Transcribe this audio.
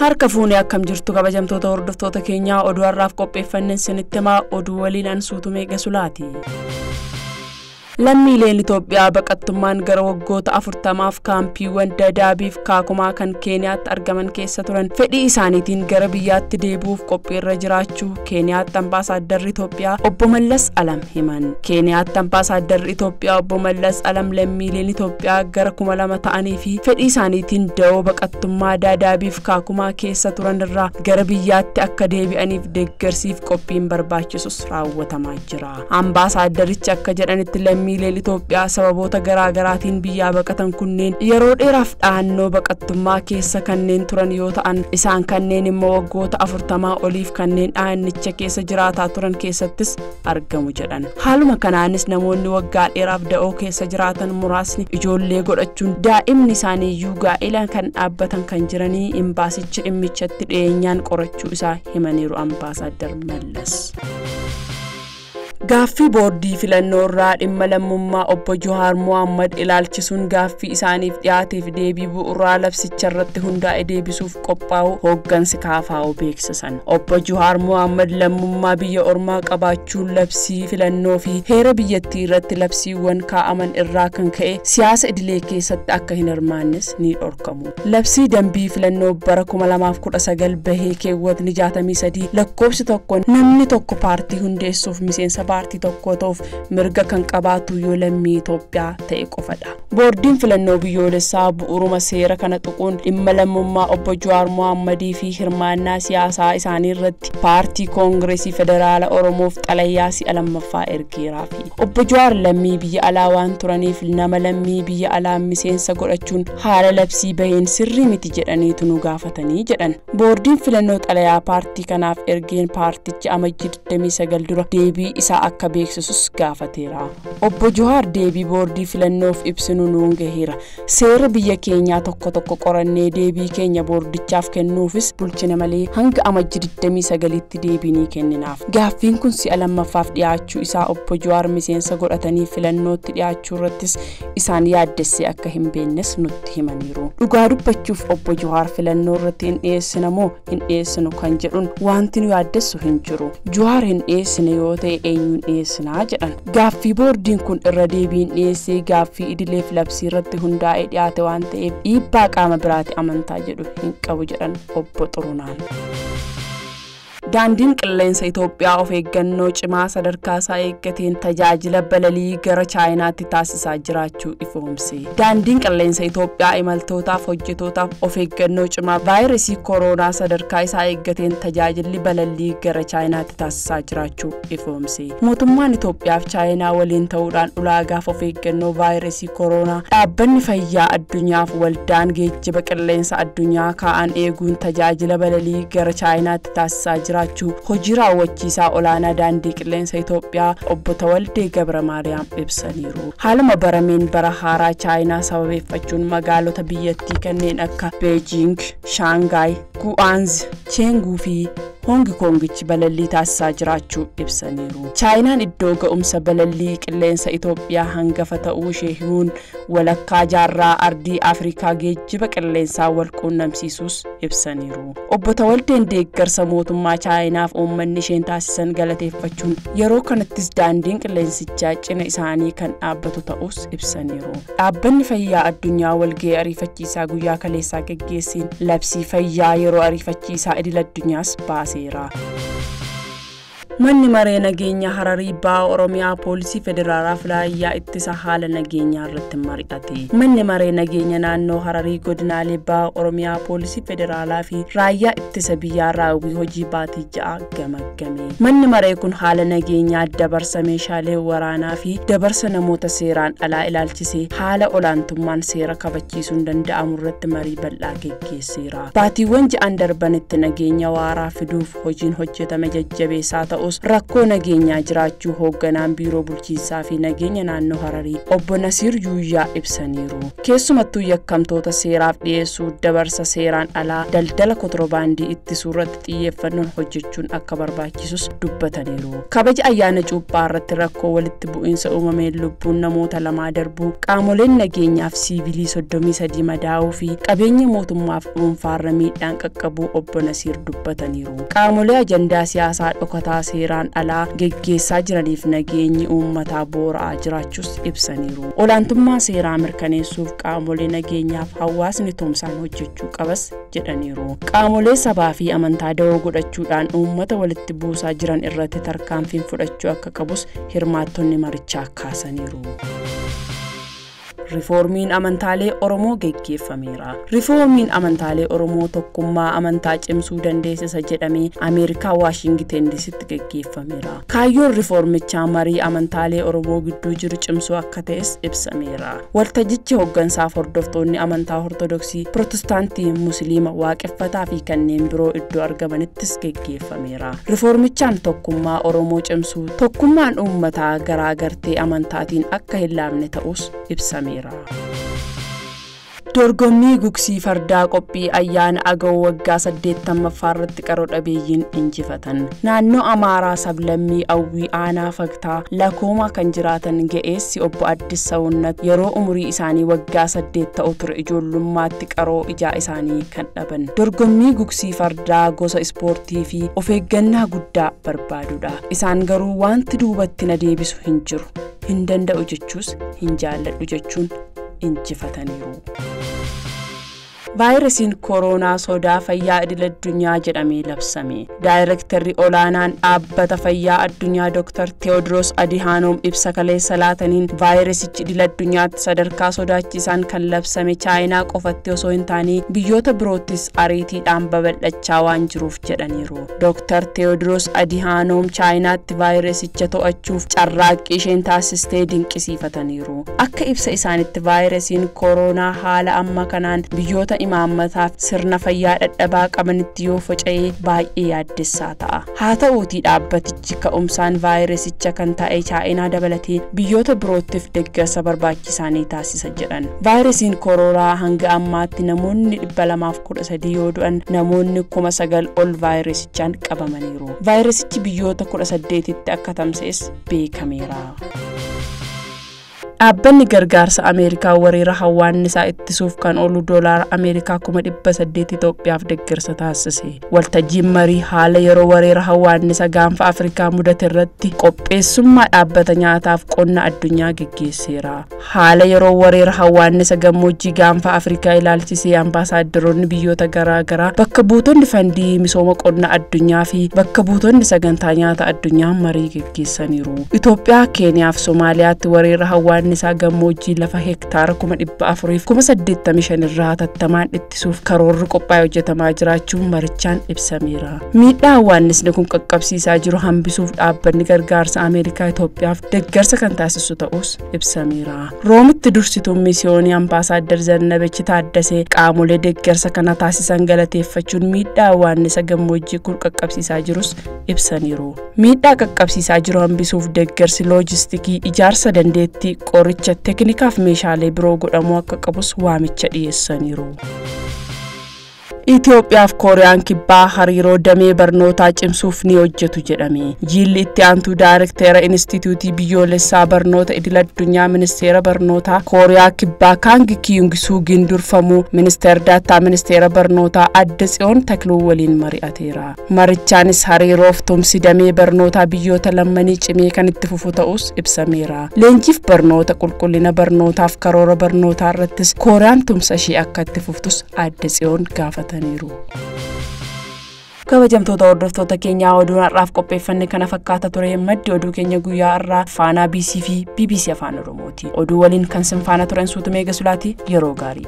Harka fuunee akkam jirtu kabajamtoota hordoftoota keenyaa oduu har'aaf qopheeffanneen isinitti himaa oduu waliin ansuutumee gasulaati. Lammiileen Itoophiyaa baqattummaan gara waggoota 40f kaampiiwwan Dadaabiif Kaakumaa kan Keeniyaatti argaman keessa turan fedhii isaaniitiin gara biyyaatti deebi'uuf qophiirra jiraachuu Keeniyaatti ambaasaadarri Itoophiyaa obbo Mallas Alam himan. Keeniyaatti ambaasaadarri Itoophiyaa obbo Mallas Alam lammiileen Itoophiyaa gara 2000 ta'anii fi fedhii isaaniitiin da'oo baqattummaa Dadaabiif Kaakumaa keessa turan irraa gara biyyaatti akka deebi'aniif deeggarsiif qophiin barbaachisus raawwatamaa jira. Ambaasaaddarichi akka jedhanitti lammiileen Itoophiyaa sababoota garaa garaatiin biyyaa baqatan kunneen yeroo dheeraaf dhahannoo baqattummaa keessa kanneen turan yoo ta'an isaan kanneen immoo waggoota 40 oliif kanneen dhahannicha keessa jiraataa turan keessattis argamu jedhan. Haaluma kanaanis namoonni waggaa dheeraaf da'oo keessa jiraatan muraasni ijoollee godhachuun daa'imni isaanii iyyuu gaa'ela kan dhaabbatan kan jiranii imbaasichi dhimmichatti dhiyeenyaan qorachuu isaa himaniiru ambaasaaddar Mallas. Gaaffii boordii filannoo irraa dhimma lammummaa obbo Johaar Mohaammed ilaalchisuun gaaffii isaaniif dhiyaateef deebii bu'uuraa labsicha irratti hundaa'e deebisuuf qophaa'u hooggansi KFO beeksisan. Obbo Johaar Mohaammed lammummaa biyya ormaa qabaachuun labsii filannoo fi heera biyyattii irratti labsiiwwan kaa'aman irraa kan ka'e siyaasa idilee keessatti akka hin hirmaannes ni dhorkamu. Labsii dambii filannoo bara 2019 bahee keewwatni 63 lakkoofsi tokko namni tokko paartii hundeessuuf miseensa paartii tokko ta'uuf mirga kan qabaatu yoo lammii Itoophiyaa ta'e qofadha. Boordiin filannoo biyyoolessaa bu'uuruma seera kana tuquun dhimma lammummaa obbo Jawaar Mohaammadii fi hirmaannaa siyaasaa isaanii irratti paartii Koongireesii Federaala Oromoof xalayaa si'a lammaffaa ergeeraafi. Obbo Jawaar lammii biyya alaa waan turaniif nama lammii biyya alaa miseensa godhachuun haala labsii baheen sirrii miti jedhaniitu nu gaafatanii jedhan. Boordiin filannoo xalayaa paartii kanaaf ergeen paartichi amajjii 29 dura deebii isaa akka beeksisus gaafateera. Obbo Jawaar deebii boordii filannoof ibsinu nuun gaheera. Seera biyya keenyaa tokko tokko qorannee deebii keenya boordichaaf kennuufis bulchina malee hanga amajjii 29tti deebii ni kenninaaf. Gaaffiin kun si'a lammaffaaf dhiyaachuu isaa obbo Jawaar miseensa godhatanii filannootti dhiyaachuu irrattis isaan yaaddessee akka hin beeknes nutti himaniiru. Dhugaa dubbachuuf obbo Jawaar filannoo irratti hin dhiyeessina moo hin dhiyeessinu kan jedhuun wanti nu yaaddessu hin jiru. Jawaar hin dhiyeessine yoo ta'e eenyuun dhiyeessinaa jedhan. Gaaffii boordiin kun irra deebiin dhiyeessee gaaffii idileef labsii irratti hundaa'ee dhiyaate waan ta'eef dhiibbaa qaama biraati amantaa jedhu hin qabu jedhan obbo Xurunaan. Daandiin qilleensa Itoophiyaa of eeggannoo cimaa sadarkaa isaa eeggateen tajaajila balalii gara Chaayinaatti taasisaa jiraachuu ifoomse. Daandiin qilleensa Itoophiyaa imaltootaaf hojjetootaaf of eeggannoo cimaa vaayirasii kooroonaa sadarkaa isaa eeggateen tajaajilli balalii gara Chaayinaatti taasisaa jiraachuu ifoomse. Mootummaan Itoophiyaa fi Chaayinaa waliin ta'uudhaan ulaagaaf of eeggannoo vaayirasii kooroonaa dhaabbanni fayyaa addunyaaf waldaan geejjiba qilleensa addunyaa kaa'an eeguun tajaajila balalii gara Chaayinaatti taasisaa jiraachuu hojii raawwachiisaa olaanaa daandii qilleensa Itoophiyaa obbo Tawaldee Gabra Maariyaam ibsaniiru. Haaluma barameen bara haaraa Chaayinaa sababeeffachuun magaalota biyyattii kanneen akka Beejiing, Shaangaay, Gu'aanz, Cheenguu fi Hoongi Koongichi balallii taasisaa jiraachuu ibsaniiru. Chaayinaan iddoo ga'umsa balallii qilleensa Itoophiyaa hangafa ta'uu ishee himuun walakkaa jaarraa ardii Afrikaa geejjiba qilleensaa wal quunnamsiisuus ibsaniiru. Obbo Tawaldeen deeggarsa mootummaa Chaayinaaf uummanni isheen taasisan galateeffachuun yeroo kanattis daandiin qilleensichaa cina isaanii kan dhaabbatu ta'us ibsaniiru. Dhaabbanni fayyaa addunyaa walga'ii ariifachiisaa guyyaa kaleessaa geggeesseen labsii fayyaa yeroo ariifachiisaa idil addunyaas baase. Manni maree nageenya Hararii Ba'a Oromiyaa Poolisii Federaalaa fi raayyaa ittisa haala nageenyaa irratti mari'ate. Manni maree nageenya naannoo Hararii godinaalee Ba'a Oromiyaa Poolisii Federaalaa fi raayyaa ittisa biyyaa raawwii hojii baatii 6 gamaggame. Manni maree kun haala nageenyaa dabarsa meeshaalee waraanaa fi dabarsa namoota seeraan alaa ilaalchisee haala olaantummaan seera kabachiisuun danda'amu irratti marii bal'aa geggeesseera. Baatiiwwan 6 darbanitti nageenya waaraa fiduuf hojiin hojjetame jajjabeessaa ta'us ta'us rakkoo nageenyaa jiraachuu hoogganaan biiroo bulchiinsaa fi nageenya naannoo Hararii obbo Nasiir Yuuyyaa ibsaniiru. Keessumattuu yakkamtoota seeraaf dhiyeessuu, dabarsa seeraan alaa, daldala kontirobaandii ittisuu irratti xiyyeeffannoon hojjechuun akka barbaachisus dubbataniiru. Kabaja ayyaana cuuphaa irratti rakkoo walitti bu'iinsa uumameen lubbuun namoota 2 darbuu, qaamoleen nageenyaaf siivilii 33 madaa'uu fi qabeenya mootummaaf dhuunfaarra miidhaan qaqqabuu obbo Nasiir dubbataniiru. Qaamolee ajandaa siyaasaa dhokataa seeraan alaa geggeessaa jiraniif nageenyi uummataa boora'aa jiraachuus ibsaniiru. Olaantummaa seeraa mirkaneessuuf qaamolee nageenyaaf hawaasni tumsaan hojjechuu qabas jedhaniiru. Qaamolee sabaa fi amantaa dawoo godhachuudhaan uummata walitti buusaa jiran irratti tarkaanfiin fudhachuu akka qabus hirmaattonni marichaa kaasaniiru. Riifoormiin amantaalee Oromoo geggeeffameera. Riifoormiin amantaalee Oromoo tokkummaa amantaa cimsuu dandeessisa jedhamee Ameerikaa Waashingiten DCtti geggeeffameera. Kaayyoon riifoormichaa marii amantaalee Oromoo gidduu jiru cimsuu akka ta'es ibsameera. Waltajjichi hooggansaaf hordoftoonni amantaa Ortodoksii, Pirootestaantii, Musliima, Waaqeffataa fi kanneen biroo iddoo argamanittis geggeeffameera. Riifoormichaan tokkummaa Oromoo cimsuu, tokkummaan uummataa garaagartee amantaatiin akka hin laafne ta'us ibsameera. Dorgommii gugsii fardaa qophii ayyaana Agaw waggaa 80ffaa irratti qaroo dhabeeyyiin injifatan. Naannoo Amaaraa sablammii Awwii aanaa Fagtaa Lakoomaa kan jiraatan ga'eessi obbo Addis Sawunnat yeroo umurii isaanii waggaa 8 ta'u ture ijoollummaatti qaroo ijaa isaanii kan dhaban. Dorgommii gugsii fardaa gosa ispoortii fi of eeggannaa guddaa barbaadudha. Isaan garuu wanti duubatti na deebisu hin jiru, hin danda'u jechuus hin jaalladhu jechuun injifataniiru. Vaayirasiin kooroonaa sodaa fayyaa idil addunyaa jedhamee labsame. Daayirektarri olaanaan dhaabbata fayyaa addunyaa Dr. Tewoodiroos Adihaanoom ibsa kaleessa laataniin vaayirasichi idil addunyaatti sadarkaa sodaachisaan kan labsame Chaayinaa qofatti osoo hin taane biyyoota biroottis ariitiidhaan babal'achaa waan jiruuf jedhaniiru. Dr. Tewoodiroos Adihaanoom Chaayinaatti vaayirasicha to'achuuf carraaqqii isheen taasistee dinqisiifataniiru. Akka ibsa isaanitti vaayirasiin kooroonaa haala amma kanaan biyyoota imaammataaf sirna fayyaa dadhabaa qabanitti yoo faca'ee baay'ee yaaddessaa ta'a. Haa ta'uutii dhaabbatichi ka'umsaan vaayirasicha kan ta'e Chaayinaa dabalatee biyyoota biroottiif deeggarsa barbaachisaa ni taasisa jedhan. Vaayirasiin kooroonaa hanga ammaatti namoonni 213 yoo du'an namoonni 9,000 ol vaayirasichaan qabamaniiru. Vaayirasichi biyyoota 18tti akka tamsa'es beekameera. Dhaabbanni gargaarsa Ameerikaa weerara hawwaannisaa ittisuuf kan oolu doolaara Ameerikaa 800,000 Itoophiyaaf deeggarsa taasise. Waltajjiin marii haala yeroo weerara hawwaannisa gaanfa Afrikaa mudate irratti qopheessummaa dhaabbata nyaataaf qonna addunyaa geggeesseera. Haala yeroo weerara hawwaannisa gammoojjii gaanfa Afrikaa ilaalchisee ambaasaaddoroonni biyyoota garaagaraa, bakka buutonni fandii misooma qonna addunyaa fi bakka buutonni sagantaa nyaata addunyaa marii geggeessaniiru. Itoophiyaa, Keeniyaa fi Somaaliyaatti weerara hawwaannisa gammoojjii lafa hektaara 485,000 irraa hatattamaan ittisuuf karoorri qophaa'ee hojjetamaa jiraachuun marichaan ibsameera. Miidhaa hawwaannisni kun qaqqabsiisaa jiru hambisuuf dhaabbanni gargaarsa Ameerikaa Itoophiyaaf deeggarsa kan taasisu ta'us ibsameera. Roomitti dursituun misiyoonii ambaasaaddar Zannabech Taaddasee qaamolee deeggarsa kana taasisan galateeffachuun miidhaa hawwaannisa gammoojjii kun qaqqabsiisaa jirus ibsaniiru. Miidhaa qaqqabsiisaa jiru hambisuuf deeggarsi loojistikii, ijaarsa dandeettii, qoricha, teeknikaaf meeshaalee biroo godhamuu akka qabus waamicha dhiyeessaniiru. Itoophiyaaf Kooriyaan Kibbaa hariiroo damee barnootaa cimsuuf ni hojjetu jedhame. Jilli itti aantuu daayirektera Inistituutii Biyyoolessaa Barnoota Idil Addunyaa Ministeera Barnootaa Kooriyaa Kibbaa Kaang Kiyung Suugiin durfamu Ministeer Daattaa Ministeera Barnootaa Adde Tsiyoon Takluu waliin mari'ateera. Marichaanis hariiroof tumsi damee barnootaa biyyoota lammanii cimee kan itti fufu ta'us ibsameera. Leenjiif barnoota qulqullina barnootaaf karoora barnootaa irrattis Kooriyaan tumsa ishee akka itti fuftus Adde Tsiyoon gaafate. Kabajamtoota hordoftoota keenyaa oduu har'aaf qopheeffanne kana fakkaata ture. Maddi oduu keenya guyyaa har'aa Faanaa BC fi BBC Afaan Oromooti. Oduu waliin kan sin faana turan Suutumee Gasulaati. Yeroo gaarii.